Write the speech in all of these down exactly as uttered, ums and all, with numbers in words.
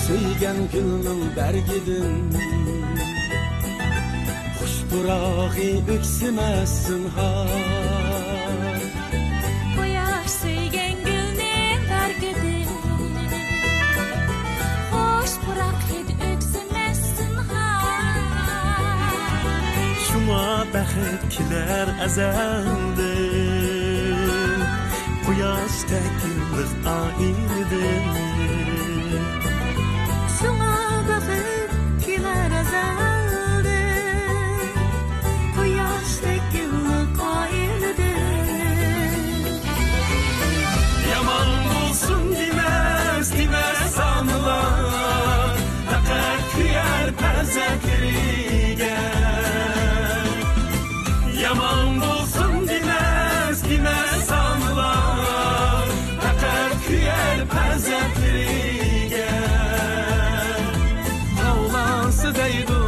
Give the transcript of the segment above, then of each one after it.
سۆيگەن گۈلنىڭ بەرگىدىن، خۇش پۇراقى ئۆكسىمەس زىنھار. قۇياش سۆيگەن گۈلنىڭ بەرگىدىن، خۇش پۇراق ھىدى ئۆكسىمەس زىنھار. شۇڭا بەخت كېلەر ئەزەلدىن، قۇياشتەك ئىللىق ئائىلىدىن. شۇڭا بەخت كېلەر ئەزەلدىن، قۇياشتەك ئىللىق ئائىلىدىن. يامان بولسۇن دېمەس، دېمەس ئانىلار، پەقەت كۆيەر پەرزەنتلىرىگە. يامان بولسۇن دېمەس، دېمەس ئانىلار، پەقەت كۆيەر پەرزەنتلىرىگە. تاۋلانسا دەيدۇ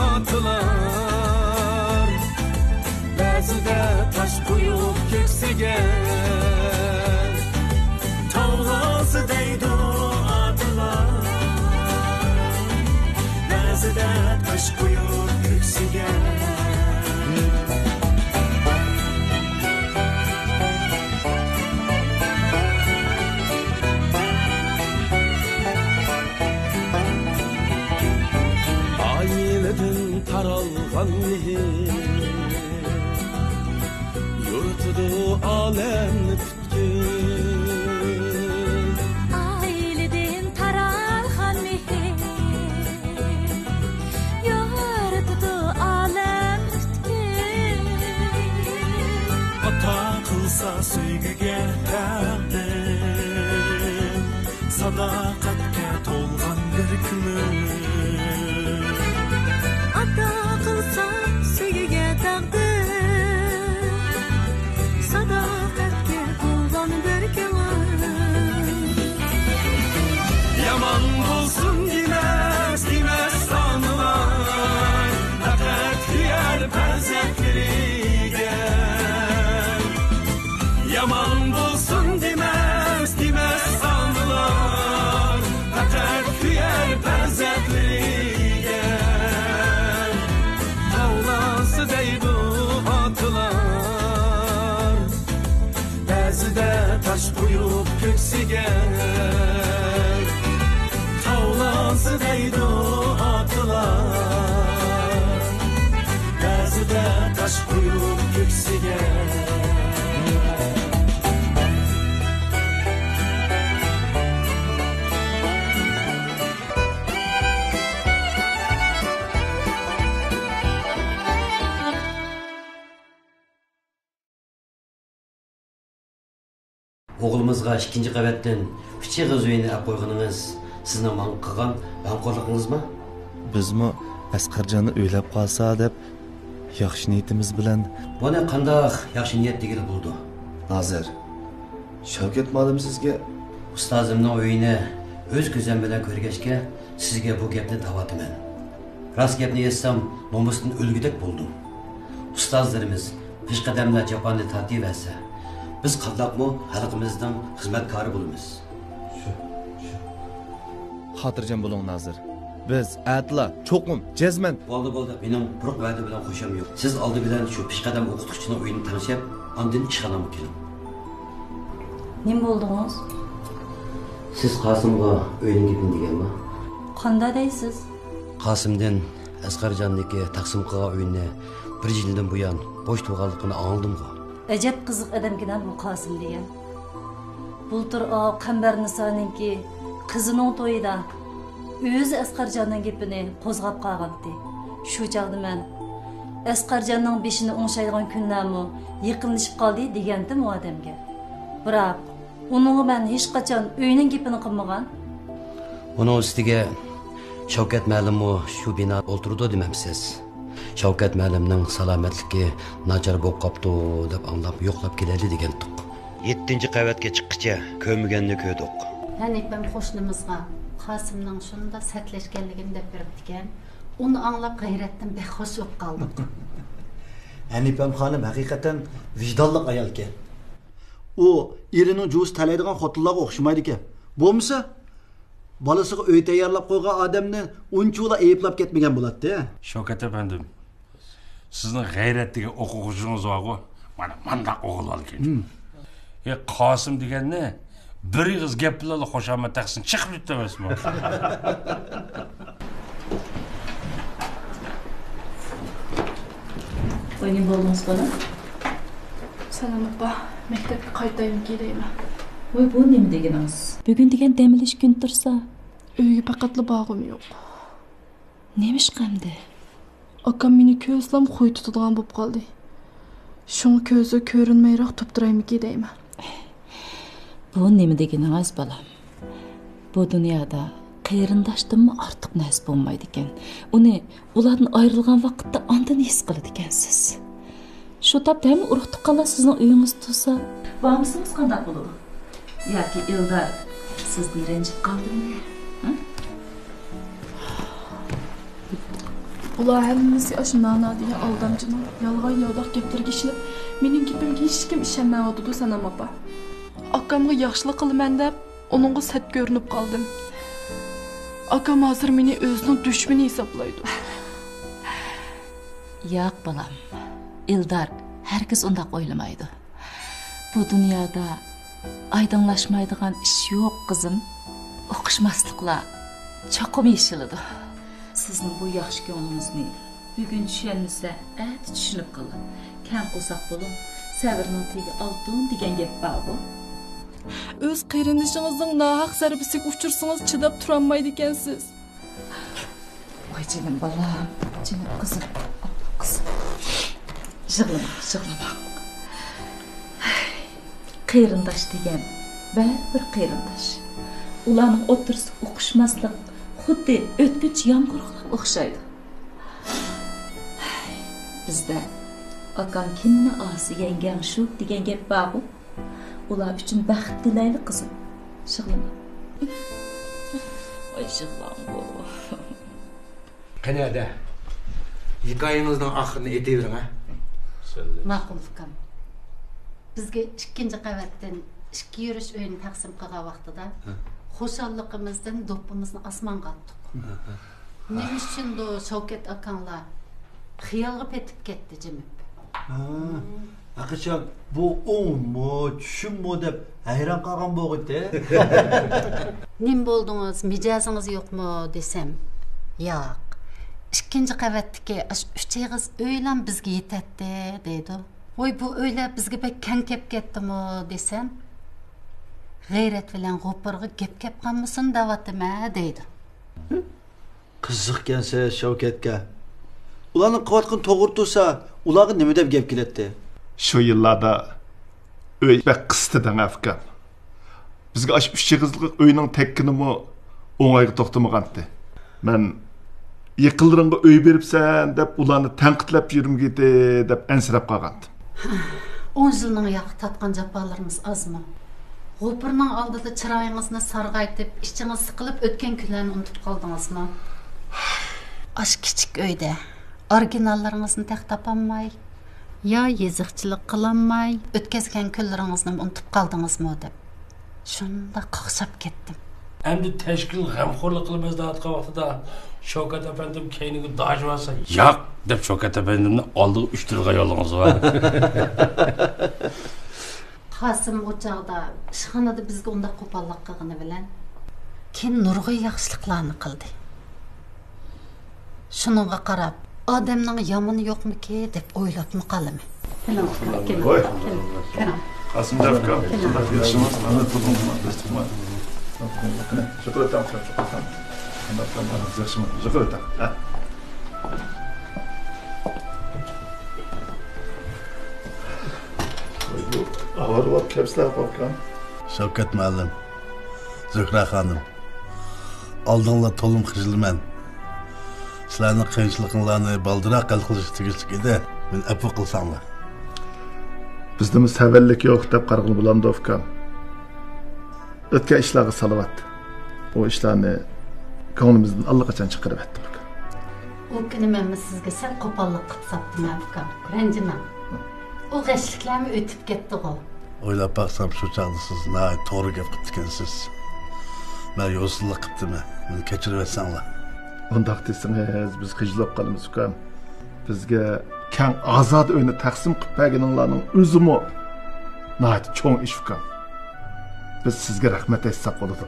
ئاتىلار، بەزىدە تاش قويۇپ كۆكسىگە. تاۋلانسا دەيدۇ ئاتىلار، بەزىدە تاش قويۇپ كۆكسىگە. ئائىلىدىن تارالغان مېھىر، يورۇتىدۇ ئالەمنى پۈتكۈل. ئائىلىدىن تارالغان مېھىر، يورۇتىدۇ ئالەمنى پۈتكۈل. ئاتا قىلسا سۆيگۈگە تەقدىر، ساداقەتكە تولغان بىر كۆڭۈل. ئاتا قىلسا سۆيگۈگە تەقدىر، ساداقەتكە تولغان بىر كۆڭۈل. يامان بولسۇن دېمەس، دېمەس ئانىلار، پەقەت كۆيەر پەرزەنتلىرىگە. يامان بولسۇن دېمەس، دېمەس ئانىلار، پەقەت كۆيەر پەرزەنتلىرىگە. تاۋلانسا دەيدۇ ئاتىلار، بەزىدە تاش قويۇپ كۆكسىگە. تاۋلانسا دەيدۇ ئاتىلار، بەزىدە تاش قويۇپ كۆكسىگە. ئوغلىمىزغا ئىككىنچى قەۋەتتىن ئۈچ ئېغىز ئۆينى ئەپ قويغىنىڭىز سىزنىڭ ماڭا قىلغان غەمخورلۇقىڭىزمۇ؟ بىزمۇ ئەسقەرجاننى ئۆيلەپ قالسا دەپ ياخشى نىيىتىمىز بىلەن. بۇنى قانداق ياخشى نىيەت دېگىلى بولىدۇ؟ نازىر، شەۋكەت مۇئەللىم سىزگە. ئۇستازىمنىڭ ئۆيىنى ئۆز كۆزۈم بىلەن كۆرگەچكە، سىزگە بۇ گەپنى دەۋاتىمەن. راست گەپنى ئېيتسام، نومۇستىن ئۆلگۈدەك بولدۇم. ئۇستازلىرىمىز پېشقەدەملەر جاپانى تارتىۋەرسە، بىز قانداقمۇ خەلقىمىزنىڭ خىزمەتكارى بولىمىز؟ شۇ، شۇ. خاتىرجەم بولۇڭ، نازىر. بىز ئەتىلا چوقۇم، جەزمەن. بولدى، بولدى. مېنىڭ قۇرۇق ۋەدە بىلەن خوشام يوق. سىز ئالدى بىلەن شۇ پېشقەدەم ئوقۇتقۇچىنىڭ ئۆيىنى تەڭشەپ، ئاندىن ئىشخانامغا كېلىڭ. نېمە بولدىڭىز؟ سىز قاسىمغا ئۆينىڭ گېپىنى دېگەنما؟ قانداق دەيسىز؟ قاسىمدىن ئەسقەرجاننىڭكى تەقسىم قىلغان ئۆينى بىر يىلدىن بۇيان بوش تۇرغانلىقىنى ئاڭلىدىمغۇ؟ ئەجەب قىزىق ئادەمكەن بۇ قاسىم دېگەن. بۇلتۇر ئاۋۇ قەمبەرنىسانىڭكى قىزىنىڭ تويىدا ئۆزى ئەسقەرجاننىڭ گېپىنى قوزغاپ قالغانتى. شۇ چاغدا مەن، «ئەسقەرجاننىڭ بېشىنى ئوڭشايدىغان كۈنلەرمۇ يېقىنلىشىپ قالدى» دېگەنتىم ئۇ ئادەمگە. بىراق، ئۇنىڭغا مەن ھېچقاچان ئۆينىڭ گېپىنى قىلمىغان. ئۇنىڭ ئۈستىگە شەۋكەت مەلىممۇ شۇ بىنادا ئولتۇرىدۇ دېمەمسىز؟ شەۋكەت مەلىمنىڭ سالامەتلىكى ناچار بولۇپ قاپتۇ دەپ ئاڭلاپ يوقلاپ كېلەيلى دېگەنتۇق. يەتتىنچى قەۋەتكە چىققىچە كۆرمىگەننى كۆردۇق. ھەنىپەم قوشنىمىزغا قاسىمنىڭ شۇنداق سەتلەشكەنلىكىنى دەپ بېرىپتىكەن. ئۇنى ئاڭلاپ غەيرەتتىن بەك خوش بولۇپ قالدۇق. ھەنىپەم خانىم ھەقىقەتەن ۋىجدانلىق ئايالكەن. ئۇ ئېرىنىڭ جۇۋىسى تەلەيدىغان خوتۇنلارغا ئوخشىمايدىكەن. بولمىسا، بالىسىغا ئۆي تەييارلاپ قويغان ئادەمنى ئۇنچىۋالا ئەيىبلەپ كەتمىگەن بولاتتى. شەۋكەت ئەپەندىم، سىزنىڭ غەيرەت دېگەن ئوقۇغۇچىڭىز بارغۇ، مانا مانداق ئوغۇل بالىكەن. ھىم. ئى، قاسىم دېگەننى بىر ئېغىز گەپ بىلەنلا خۇشامەت تەخسىنى چېقىپ يۈتتى ئەمەسمۇ؟ ۋاي، نېمە بولدىڭىز، بالام؟ سەنەم ئاپا، مەكتەپكە قايتايمىكى دەيمەن. ۋاي، بۇ نېمە دېگىنىڭىز؟ بۈگۈن دېگەن دەم ئېلىش كۈنى تۇرسا. ئۆيگە پەقەتلا بارغۇم يوق. نېمىشقا ئەمدى؟ ئاكام مېنى كۆرسىلا خۇي تۇتىدىغان بولۇپ قالدى. شۇڭا كۆزىگە كۆرۈنمەيراق تۇرۇپ تۇرايمىكى دەيمەن. بۇ نېمە دېگىنىڭىز، بالام؟ بۇ دۇنيادا قېرىنداشتىنمۇ ئارتۇق نەرسە بولمايدىكەن. ئۇنى ئۇلاردىن ئايرىلغان ۋاقىتتا ئاندىن ھېس قىلىدىكەنسىز. شۇ تاپتا ھەممە ئۇرۇق-تۇغقانلار سىزنىڭ ئۆيىڭىزدە تۇرسا. بارمىسىڭىز قانداق بولىدۇ؟ ياكى ئىلدار سىزدىن رەنجىپ قالدىمۇ؟ ھە؟ ئۇلار ھەممىسى ئاشۇ نانا دېگەن ئالدامچىنىڭ يالغان-ياۋىداق گەپلىرىگە ئىشىنىپ، مېنىڭ گېپىمگە ھېچكىم ئىشەنمەيۋاتىدۇ، سەنەم ئاپا. ئاكامغا ياخشىلىق قىلىمەن دەپ، ئۇنىڭغا سەت كۆرۈنۈپ قالدىم. ئاكام ھازىر مېنى ئۆزىنىڭ دۈشمىنى ھېسابلايدۇ. ياق، بالام. ئىلدار ھەرگىز ئۇنداق ئويلىمايدۇ. بۇ دۇنيادا ئايدىڭلاشمايدىغان ئىش يوق، قىزىم. ئۇقۇشماسلىقلار چوقۇم يېشىلىدۇ. سىزنىڭ بۇ ياخشى كۆڭلىڭىزنى بۈگۈن چۈشەنمىسە، ئەتە چۈشىنىپ قالىدۇ. كەم قورساق بولۇڭ، سەۋرنىڭ تېگى ئالتۇن دېگەن گەپ بارغۇ. ئۆز قېرىندىشىڭىزنىڭ ناھەق زەربىسىگە ئۇچرىسىڭىز، چىداپ تۇرالمايدىكەنسىز. ۋاي جېنىم بالام، جېنىم قىزىم، قىزىم. يىغلىما، يىغلىما. قېرىنداش دېگەن بەرىبىر قېرىنداش. ئۇلارنىڭ ئوتتۇرىسىدا ئۇقۇشماسلىق خۇددى ئۆتكۈنچى يامغۇرغىلا ئوخشايدۇ. بىزدە «ئاكاڭ كىمنى ئالسا، يەڭگەڭ شۇ» دېگەن گەپ بارغۇ. ئۇلار ئۈچۈن بەخت تىلەيلى، قىزىم. يىغلىما. ۋاي، يىغلاڭغۇ. قېنى، ھەدە، ھېكايىڭىزنىڭ ئاخىرىنى ئېيتىۋېرىڭ، ھە؟ ماقۇل، ئۇكام. بىزگە ئىككىنچى قەۋەتتىن ئىككى يۈرۈش ئۆينى تەقسىم قىلغان ۋاقتىدا، ھە، خۇشاللىقىمىزدىن دوپپىمىزنى ئاسمانغا ئاتتۇق. ھە، ھە. نېمە ئۈچۈندۇ شەۋكەت ئاكاڭلار خىيالغا پېتىپ كەتتى جىمىپ. ھە، ھەقىچان بۇ ئوڭمۇ، چۈشۈممۇ دەپ ھەيران قالغان بولغىيتى. نېمە بولدىڭىز، مىجەزىڭىز يوقمۇ دېسەم، ياق. ئىككىنچى قەۋەتتىكى ئاشۇ ئۈچ ئېغىز ئۆيلام بىزگە يېتەتتى دەيدۇ. ۋاي، بۇ ئۆيلەر بىزگە بەك كەڭ كەپ كەتتىمۇ دېسەم، غەيرەت بىلەن غوپۇرغا گەپ كەپ قالمىسۇن دەۋاتىمەن دەيدۇ. قىزىقكەنسىز شەۋكەتكە. ئۇلارنىڭ قىلىۋاتقىنى توغرا تۇرسا، ئۇلارغا نېمە دەپ گەپ كېلەتتى؟ شۇ يىللاردا ئۆي بەك قىستىدىڭ، ئۇكام. بىزگە ئاشۇ ئۈچ ئېغىزلىق ئۆينىڭ تەككىنىمۇ ئوڭايغا توختىمىغانتى. مەن «يېقىنلىرىڭغا ئۆي بېرىپسەن» دەپ ئۇلارنى تەنقىدلەپ يۈرمىگىيدى دەپ ئەنسىرەپ قالغانتىم. ئون يىلنىڭ ياقى تارتقان جاپالىرىمىز ئازمۇ؟ غوپۇرنىڭ ئالدىدا چىرايىڭىزنى سارغايتىپ، ئىچىڭىز سىقىلىپ ئۆتكەن كۈنلەرنى ئۇنتۇپ قالدىڭىزمۇ؟ ئاشۇ كىچىك ئۆيدە ئورىگىناللىرىڭىزنى تېخى تاپالماي، يا يېزىقچىلىق قىلالماي، ئۆتكۈزگەن كۈنلىرىڭىزنىمۇ ئۇنتۇپ قالدىڭىزمۇ دەپ شۇنداق قاقشاپ كەتتىم. ئەمدى تەشكىل غەمخورلۇق قىلىمىز دەۋاتقان ۋاقتىدا شەۋكەت ئەپەندىم كەينىگە داجىۋالسا، «ياق» دەپ شەۋكەت ئەپەندىمنى ئالدىغا ئۇچتۇرىدىغان يولىڭىز بار. قاسىم ئۇ چاغدا ئىشخانىدا بىزگە ئۇنداق قوپاللىق قىلغىنى بىلەن، كېيىن نۇرغۇن ياخشىلىقلارنى قىلدى. شۇنىڭغا قاراپ، ئادەمنىڭ يامىنى يوقمىكى دەپ ئويلاپمۇ قالىمەن. كېلىڭ، ئۇكام، كېلىڭ. ۋاي. كېلىڭ، كېلىڭ. قاسىم ئۇكام، كېلىڭ. ياخشىمۇ؟ ئانا تۇردۇڭمۇ؟ قېنى، يۇقىرى ئۆتەڭ، ياخشىمۇ؟ يۇقىرى ئۆتەڭ. ھە. ۋاي، بۇ ئاۋارە بولۇپ كەپسىلەر، ئۇكام. شەۋكەت مۇئەللىم، زۆھرە خانىم. ئالدىڭلار تولىمۇ خىجىلمەن. سىلەرنىڭ قىيىنچىلىقىڭلارنى بالدۇرراق ھەل قىلىشقا تېگىشلىك ئىدى. مېنى ئەپۇ قىلساڭلار. بىزدىمۇ سەۋەنلىك يوق دەپ قارىغىلى بولامدۇ، ئۇكام؟ ئۆتكەن ئىشلارغا سالاۋات. ئۇ ئىشلارنى كۆڭلىمىزدىن ئاللىقاچان چىقىرىۋەتتۇق، ئۇكام. ئۇ كۈنى مەنمۇ سىزگە سەل قوپاللىق قىلىپ ساپتىمەن، ئۇكام. رەنجىمەڭ. ئۇ غەشلىكلەرمۇ ئۆتۈپ كەتتىغۇ. ئويلاپ باقسام، شۇ چاغدا سىز ناھايىتى توغرا گەپ قىپتىكەنسىز. مەن يولسىزلىق قىپتىمەن، مېنى كەچۈرۈۋەتسەڭلار. ئۇنداق دېسىڭىز، بىز خىجىل بولۇپ قالىمىز، ئۇكام. بىزگە كەڭ ئازادە ئۆينى تەقسىم قىلىپ بەرگىنىڭلارنىڭ ئۆزىمۇ ناھايىتى چوڭ ئىش، ئۇكام. بىز سىزگە رەھمەت ئېيتساق بولىدۇ.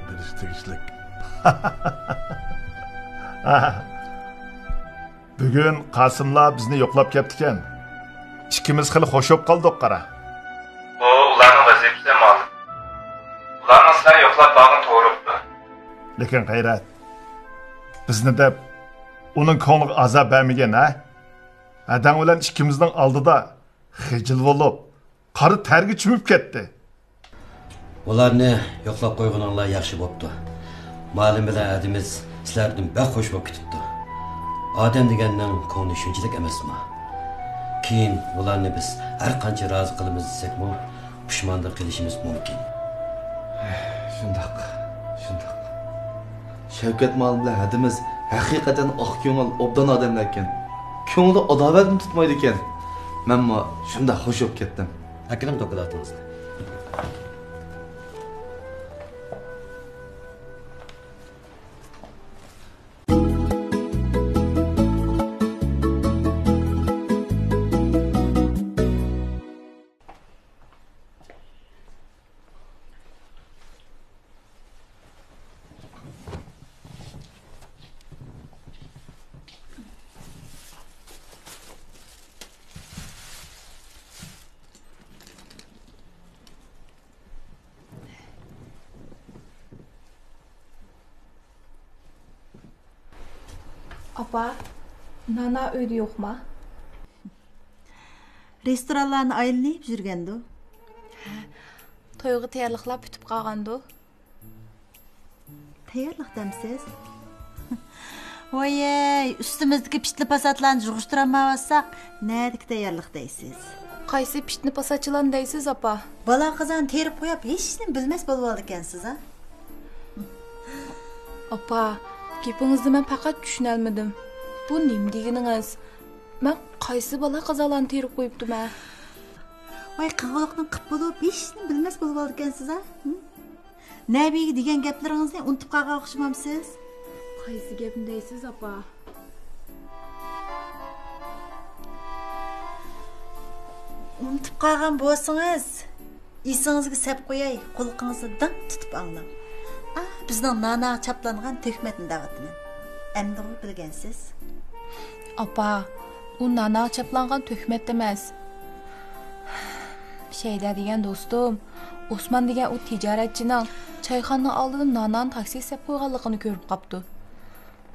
بىلىش تېگىشلىك. بۈگۈن قاسىملار بىزنى يوقلاپ كەپتىكەن. ئىككىمىز خېلى خوش بولۇپ قالدۇق، قارا. بۇ ئۇلارنىڭ ۋەزىپىسى، مۇئەللىم. ئۇلارنىڭ سىلەرنى يوقلاپ بارغىنى توغرا بوپتۇ. لېكىن غەيرەت، بىزنى دەپ ئۇنىڭ كۆڭلىگە ئازار بەرمىگىن، ھە؟ ھەدەڭ بىلەن ئىككىمىزنىڭ ئالدىدا خىجىل بولۇپ، قارا تەرگە چۆمۈپ كەتتى. ئۇلارنى يوقلاپ قويغىنىڭلار ياخشى بوپتۇ. مۇئەللىم بىلەن ھەدىمىز سىلەردىن بەك خوش بولۇپ كېتىپتۇ. ئادەم دېگەننىڭ كۆڭلى شۇنچىلىك ئەمەسما؟ كېيىن ئۇلارنى بىز ھەر قانچە رازى قىلىمىز دېسەكمۇ، پۇشماندىن قېلىشىمىز مۇمكىن. شۇنداق، شۇنداق. شەۋكەت مۇئەللىم بىلەن ھەدىمىز ھەقىقەتەن ئاق كۆڭۈل، ئوبدان ئادەملەركەن. كۆڭلىدە ئاداۋەتمۇ تۇتمايدىكەن. مەنمۇ شۇنداق خوش بولۇپ كەتتىم. ئەكېلىڭ دوكلاتىڭىزنى. ئاپا، نانا ئۆيدە يوقما؟ رېستورانلارنى ئايلىنىپ يۈرگەندۇ؟ تويغا تەييارلىقلار پۈتۈپ قالغاندۇ؟ تەييارلىق دەمسىز؟ ۋايەي، ئۈستىمىزدىكى پىتنە-پاساتلارنى يىغىشتۇرالمايۋاتساق، نەدىكى تەييارلىق دەيسىز؟ قايسى پىتنە-پاساتچىلارنى دەيسىز، ئاپا؟ بالا-قازانى تېرىپ قويۇپ، ھېچنېمە بىلمەس بولۇۋالىدىكەنسىز ھە؟ ئاپا، گېپىڭىزنى مەن پەقەت چۈشىنەلمىدىم. بۇ نېمە دېگىنىڭىز؟ مەن قايسى بالا-قازانلارنى تېرىپ قويۇپتىمەن؟ ۋاي، قىلغۇلۇقنى قىپ بولۇپ، ھېچنېمە بىلمەس بولۇۋالىدىكەنسىز ھە؟ ھە؟ نەبىگە دېگەن گەپلىرىڭىزنى ئۇنتۇپ قالغان ئوخشىمامسىز؟ قايسى گەپنى دەيسىز، ئاپا؟ ئۇنتۇپ قالغان بولسىڭىز، ئېسىڭىزگە سەپ قوياي، قۇلىقىڭىزنى دىڭ تۇتۇپ ئاڭلاڭ. ئا، بىزنىڭ ناناغا چاپلانغان تۆھمەتنى دەۋاتىمەن. ئەمدىغۇ بىلگەنسىز؟ ئاپا، ئۇ ناناغا چاپلانغان تۆھمەت ئەمەس. شەيدە دېگەن دوستۇم، ئوسمان دېگەن ئۇ تىجارەتچىنىڭ چايخانىنىڭ ئالدىدا نانانى تاكسىغا سەپ قويغانلىقىنى كۆرۈپ قاپتۇ.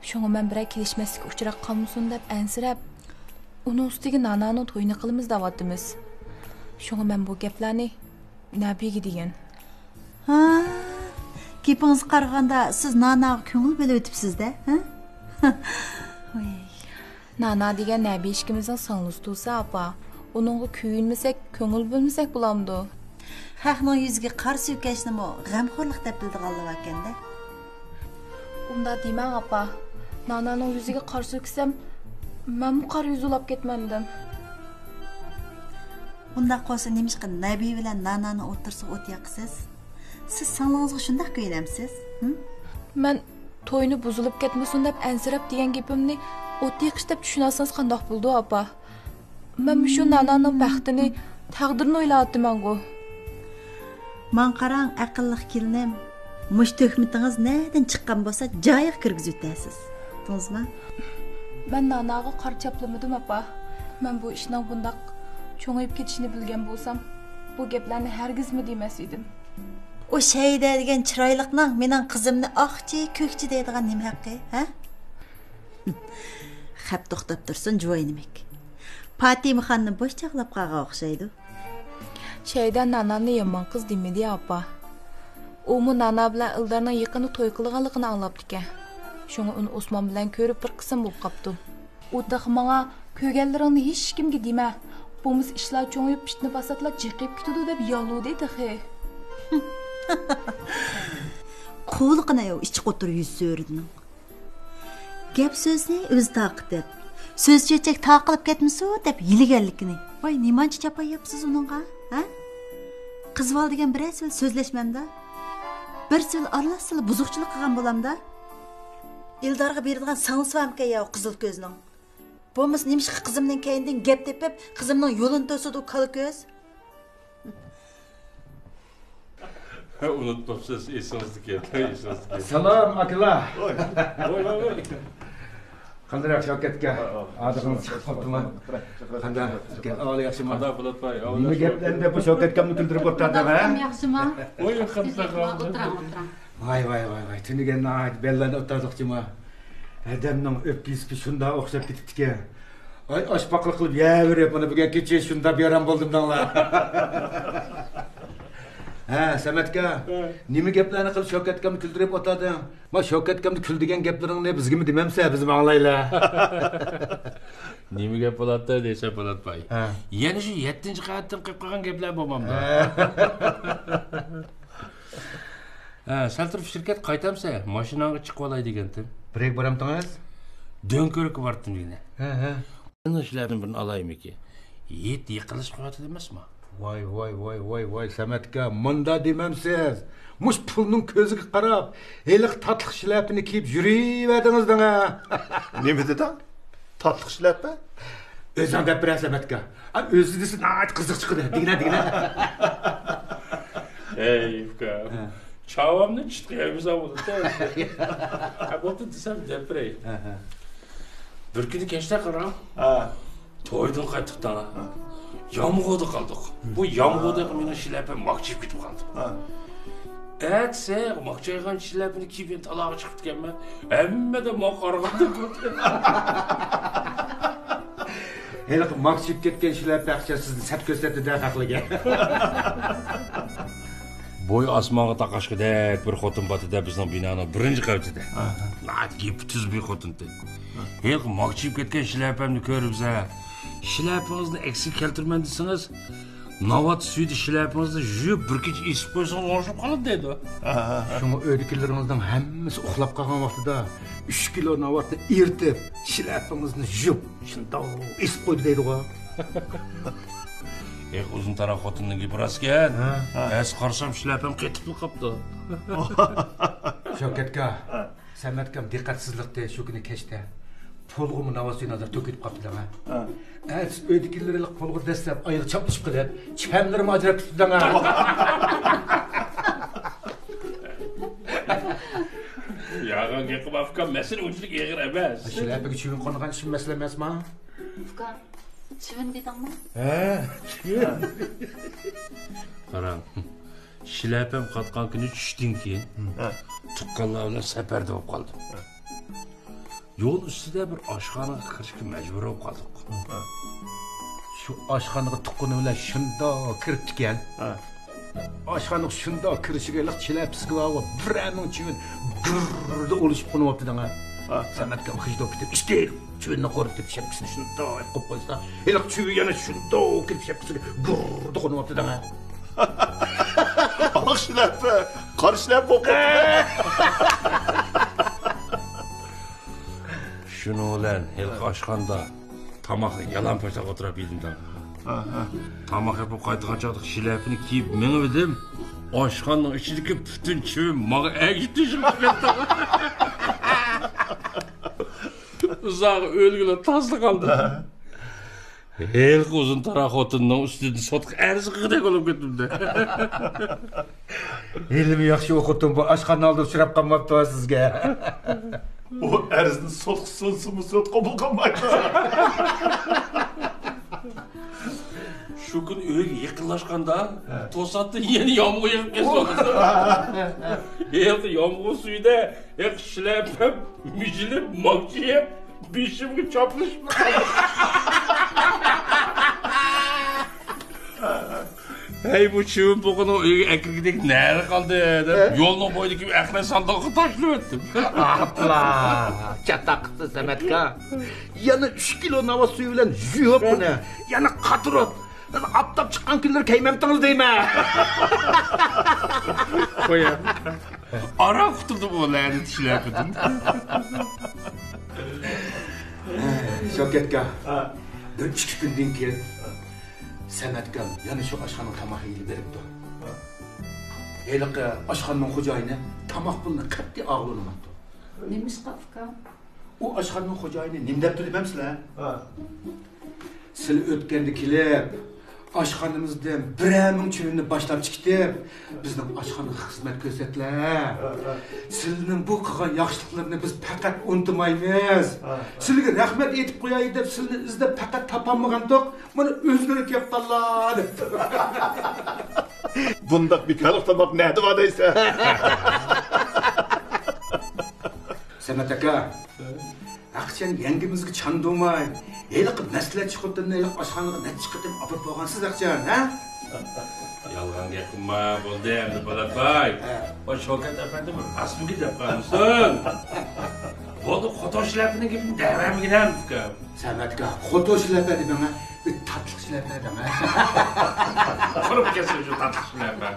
شۇڭا مەن بىرەر كېلىشمەسلىك ئۇچراپ قالمىسۇن دەپ ئەنسىرەپ، ئۇنىڭ ئۈستىگە نانانىڭ تويىنى قىلىمىز دەۋاتىمىز. شۇڭا مەن بۇ گەپلەرنى نەبىگە دېگەن. ھا، گېپىڭىزگە قارىغاندا، سىز ناناغا كۆڭۈل بۆلۈۋېتىپسىز-دە، ھە؟ ۋاي. نانا دېگەن نەبى ئىككىمىزنىڭ سىڭلىسى تۇرسا، ئاپا. ئۇنىڭغا كۆيۈنمىسەك، كۆڭۈل بۆلمىسەك بولامدۇ؟ خەقنىڭ يۈزىگە قارا سۈركەشنىمۇ غەمخورلۇق دەپ بىلىدىغانلار باركەن-دە. ئۇنداق دېمەڭ، ئاپا. نانانىڭ يۈزىگە قارا سۈركىسەم، مەنمۇ قارا يۈز ئۇلاپ كەتمەمدىم. ئۇنداق بولسا، نېمىشقا نەبى بىلەن نانانىڭ ئوتتۇرىسىغا ئوت ياقىسىز؟ سىز سىڭلىڭىزغا شۇنداق كۆيۈنەمسىز؟ ھىم؟ مەن توينى بۇزۇلۇپ كەتمىسۇن دەپ ئەنسىرەپ دېگەن گېپىمنى ئوت يېقىش دەپ چۈشىنەلسىڭىز قانداق بولىدۇ، ئاپا؟ مەن مۇشۇ نانانىڭ بەختىنى، تەقدىرىنى ئويلاۋاتىمەنغۇ. ماڭا قاراڭ، ئەقىللىق كېلىنىم، مۇشۇ تۆھمىتىڭىز نەدىن چىققان بولسا، جايىغا كىرگۈزۈۋېتەرسىز. ئۇقتىڭىزمۇ؟ مەن ناناغا قارا چاپلىمىدىم، ئاپا. مەن بۇ ئىشنىڭ بۇنداق چوڭىيىپ كېتىشىنى بىلگەن بولسام، بۇ گەپلەرنى ھەرگىزمۇ دېمەس ئىدىم. ئۇ شەيدە دېگەن چىرايلىقنىڭ مېنىڭ قىزىمنى ئاقچى، كۆكچى دەيدىغان نېمە ھەققى، ھە؟ خەپ توختاپ تۇرسۇن، جۇۋاينىمەك. پاتىمىخاننى بوش چاغلاپ قالغان ئوخشايدۇ. شەيدە نانانى يامان قىز دېمىدى، ئاپا. ئۇمۇ نانا بىلەن ئىلدارنىڭ يېقىندا توي قىلغانلىقىنى ئاڭلاپتىكەن. شۇڭا ئۇنى ئوسمان بىلەن كۆرۈپ بىر قىسىم بولۇپ قاپتۇ. ئۇ تېخى ماڭا، «كۆرگەنلىرىڭنى ھېچكىمگە دېمە. بولمىسا ئىشلار چوڭىيىپ، پىتنە-پاساتلار جىقىيىپ كېتىدۇ» دەپ يالۋۇردى تېخى. قۇلىقىنى ئېيۇ ئىچى قوتۇر يۈز سۆرىدىنىڭ. گەپ سۆزنى ئۆزى تارقىتىپ، سۆز چۆچەك تاقىلىپ كەتمىسۇن دەپ يىلىگەنلىكىنى. ۋاي، نېمانچە چاپاي ياپسىز ئۇنىڭغا، ھە؟ قىز بالا دېگەن بىرەر سۆز سۆزلەشمەمدۇ؟ بىر سىل ئارىلاشسىلا بۇزۇقچىلىق قىلغان بولامدا؟ ئىلدارغا بېرىدىغان سىڭلىسى بارمىكەن يا ئۇ قىزىل كۆزنىڭ؟ بولمىسا نېمىشقا قىزىمنىڭ كەينىدىن گەپ تېپىپ، قىزىمنىڭ يولىنى توسىدۇ ئۇ كالا كۆز؟ ئۇنتۇپسىز، ئېسىڭىزدىكى، ئېسىڭىزدىكى. سالام، ئاكىلار. ۋوي، ۋوي، ۋوي. قانداق شاۋكەتكە؟ ئادىڭىز چىقىپ قاپتىما؟ قانداق ئاكا، ئەھۋالى ياخشىما؟ قانداق بولۇپ باي؟ نېمە گەپلەرنى دەپ بۇ شاۋكەتكەمنى كۈلدۈرۈپ ئولتۇردىڭ ھە؟ ياخشىما؟ ۋوي، قانداق؟ ئولتۇرۇڭ، ئولتۇرۇڭ. ۋاي، ۋاي، ۋاي، ۋاي. تۈنۈگۈن ناھايىتى بەللەرنى ئولتۇردۇق جۇما. ھەدەمنىڭ ئۆپكە-يېسىكى شۇنداق ئوخشاپ كېتىپتىكەن. ئاي، ئاشپاقلىق قىلىپ يەۋېرىپ، مانا بۈگۈن كېچە شۇنداق بىئارام بولدۇم دەڭلار. ھە، سەمەتكا، ھە. نېمە گەپلەرنى قىلىپ شاۋكەتكەمنى كۈلدۈرۈپ ئولتۇردۇڭ؟ ما شاۋكەتكەمنى كۈلدۈرگەن گەپلىرىڭنى بىزگىمۇ دېمەمسە، بىزمۇ ئاڭلايلى. نېمە گەپ بولاتتى دېسە بولاتپاي. ھە. يەنە شۇ يەتتىنچى قەۋەتتىن قىلىپ قالغان گەپلەر بولمامدۇ؟ ھە. ھە، سەل تۇرۇپ شىركەت قايتامسە، ماشىناڭغا چىقىۋالاي دېگەنتىم. بىرگە بارامتىڭىز؟ دۆڭكۆرۈككە بارتتىم دېگىنە. ھە، ھە. شۇلارنىڭ بىرىنى ئالايمىكىن؟ ھېيت يېقىنلىشىپ قېلىۋاتىدۇ ئەمەسمۇ؟ ۋاي، ۋاي، ۋاي، ۋاي، ۋاي، سەمەتكا، مۇندا دېمەمسىز. مۇشۇ پۇلنىڭ كۆزىگە قاراپ، ھېلىقى تاتلىق شىلەپىنى كىيىپ يۈرۈۋەردىڭىز دەڭە. نېمە دېدىڭ؟ تاتلىق شىلەپە؟ ئۆزۈڭ دەپ بېرە، سەمەتكا. ئا، ئۆزى دېسە ناھايىتى قىزىق چىقىدۇ. دېگىنە، دېگىنە. ھەي، ئۇكا. ھە. چاۋامنى چىتقا يەيمىز بولدى. ھە، بولدى دېسەم دەپ بېرەي. ھە، ھە. بىر كۈنى كەچتە قارا. ھە. تويدىن قايتتۇق داڭا. ھە. يامغۇردا قالدۇق. ھە. بۇ يامغۇردا مېنىڭ شىلەپەم ماكچىيىپ كېتىپ قالدى. ھە. ئەتىسى ماكچايغان شىلەپىنى كىيىپ يەنە تالاغا چىقىپتىكەنمەن. ھەممىدە ماڭا قارىغاندەك بولدى. ھېلىقى ماكچىيىپ كەتكەن شىلەپە ئەخچە سىزنى سەت كۆرسەتتى-دە، ھەقلىگە. بوي ئاسمانغا تاقاشقۇدەك بىر خوتۇن باتتى-دە بىزنىڭ بىنانىڭ بىرىنچى قەۋىتىدە. ئاھا. ناھايىتى يىپتۈز بىر خوتۇنتى. ھېلىقى ماكچىيىپ كەتكەن شىلەپەمنى كۆرۈپسە، شىلەپىڭىزنى ئەكسىگە كەلتۈرىمەن دېسىڭىز، ناۋات سۈيىدە شىلەپىڭىزنى يۇيۇپ، بىر كېچە ئېسىپ قويسىڭىز، ئوڭشىلىپ قالىدۇ دەيدۇ. شۇڭا ئۆيدىكىلىرىڭىزنىڭ ھەممىسى ئۇخلاپ قالغان ۋاقتىدا ئۈچ كىلو ناۋاتنى ئېرىتىپ، شىلەپىڭىزنى يۇيۇپ، شۇنداق ئېسىپ قويدى دەيدىغۇ. ئېھ، ئۇزۇن تاراق خوتۇننىڭ گېپى راستكەن. ھە. ئەتىسى قارىسام، شىلەپەم قېتىپلا قاپتۇ. شاۋكەتكا. سەمەتكام دىققەتسىزلىكتە شۇ كۈنى كەچتە پولغىمۇ ناۋات سۈيىنى ھازىر تۆكۈپ قاپتۇ دەڭە. ھە. ئەتىسى ئۆيدىكىلىرى پولغا دەسسەپ ئايىغى چاپلىشىپ قېلىپ، چىۋىنلىرىمۇ ئاجراپ كېتىپتۇ دەڭە. ياغان گېپىم ئۇكام، مەسىلە ئۇنچىلىك ئېغىر ئەمەس. شىلەپىگە چىۋىن قونغان ئىشمۇ مەسىلە ئەمەسما؟ ئۇكام، چىۋىن دېدىڭمۇ؟ ھە، چىۋىن. قاراڭ. شىلەپەم قاتقان كۈنى چۈشتىن كېيىن ھە. تۇغقانلار بىلەن سەپەردە بولۇپ قالدىم. ھە. يول ئۈستىدە بىر ئاشخانىغا كىرىشكە مەجبۇر بولۇپ قالدۇق. ھە. شۇ ئاشخانىغا تۇغقىنى بىلەن شۇنداق كىرىپتىكەن. ھە. ئاشخانىغا شۇنداق كىرىشىگە ھېلىقى شىلەپىسىگە بارغۇ بىرەرنىڭ چىۋىن گۈررىدە ئۇلىشىپ قونۇۋاپتۇ دەڭە. ھە. سەمەتكام خىجىل بولۇپ كېتىپ، ئىشتىك! چىۋىننى قورۇتۇپ شەپكىسىنى شۇنداق قويۇپ قويسا، ھېلىقى چىۋىن يەنە شۇنداق كىرىپ شەپكىسىگە گۈررىدە قونۇۋاپتۇ دەڭە. ئاق شىلەپە، قارا شىلەپە بولۇپ قاپتۇ. شۇنىڭ بىلەن ھېلىقى ئاشخانىدا تاماقنى يالىڭاچلاپ ئولتۇرۇپ يېدىم دەڭە. تاماق يەپ قايتقان چاغدا شىلەپىنى كىيىپ مېڭىۋىدىم. ئاشخانىنىڭ ئىچىدىكى پۈتۈن چىۋىن ماڭا ئەگىشىپ كەتتى. ئۇزاقى ئۆلگىلى تازلا قالدى. ھېلىقى ئۇزۇن تاراق خوتۇننىڭ ئۈستىدىن سوتقا ئەرز قىلغۇدەك بولۇپ كەتتىم. ھېلىمۇ ياخشى ئۇ خوتۇن بۇ ئاشخانا ئالدىدا ئۇچراپ قالماپتۇ سىزگە. ئۇ ئەرزنى سوتقا سۇنسىمۇ سوت قوبۇل قىلمايدۇ. شۇ كۈنى ئۆيگە يېقىنلاشقاندا، توساتتىن يەنە يامغۇر يېغىپ كەتتى. ھېلىقى يامغۇر سۈيىدە ھېلىقى شىلەپەم مۈجۈلۈپ، ماكچىيىپ، بېشىمغا چاپلىشىپ قالدى. ھەي، بۇ چىۋىن بۇقىنىڭ ئۆيگە ئەكىرگۈدەك نەدە قالدى دەپ، ھە؟ يولنىڭ بويىدىكى ئەخلەت ساندۇققا تاشلىۋەتتىم. ئاپلا، چاتاق قىپسىز سەمەتكا. يەنە ئۈچ كىلو ناۋات سۈيى بىلەن يۇيۇپ بۇنى، يەنە قاتۇرۇپ، ئاپتاپ چىققان كۈنلىرى كىيمەمتىڭىز دەيمەن. قويە. ئاران قۇتۇلدى بۇ لەنەت شىلەپىدىن. شاۋكەتكا، ھە. بىر ئىككى كۈندىن كېيىن سەمەتكام يەنە شۇ ئاشخانىغا تاماق يېگىلى بېرىپتۇ. ھېلىقى ئاشخانىنىڭ خوجايىنى تاماق پۇلىنى قەتئىي ئالغىلى ئۇنىماپتۇ. نېمىشقا، ئۇكام؟ ئۇ ئاشخانىنىڭ خوجايىنى نېمە دەپتۇ دېمەمسىلەر؟ ھە. سىلى ئۆتكەندە كېلىپ، ئاشخانىمىزدىن بىرەر مىڭ چۈۋىننى باشلاپ چىقىتىپ، بىزنىڭ ئاشخانىغا خىزمەت كۆرسەتلە. ھە، ھە. سىلىنىڭ بۇ قىلغان ياخشىلىقلىرىنى بىز پەقەت ئۇنتۇمايمىز. ھە، ھە. سىلىگە رەھمەت ئېيتىپ قوياي دەپ سىلىنى ئىزدەپ پەقەت تاپالمىغانتۇق. مانا ئۆزلىرى كەپتاللا دەپتۇ. بۇنداق بىكارلىق تاماق نەدە بار دەيسەن؟ سەمەت ئاكا، ھەقىچان يەڭگىمىزگە چاندۇرماي، ھېلىقى مەسلىھەتچى خوتۇننى ھېلىقى ئاشخانىغا نەچچە قېتىم ئاپىرىپ بولغانسىز ھەقىچان، ھە؟ يالغان گەپ قىلما، بولدى ئەمدى، پولاتباي. ھە. ئۇ شوكەت ئەپەندىمۇ راستمىكىن دەپ قالمىسۇن. بولدى، خوتۇن شىلەپىنىڭ گېپىنى دەۋەرمىگىن ئەمدى، ئۇكام. سەمەت ئاكا، خوتۇن شىلەپە دېمەڭ، ھە. بىر تاتلىق شىلەپە دەڭ، ھە. قۇرۇپ كەتسۇن شۇ تاتلىق شىلەپە.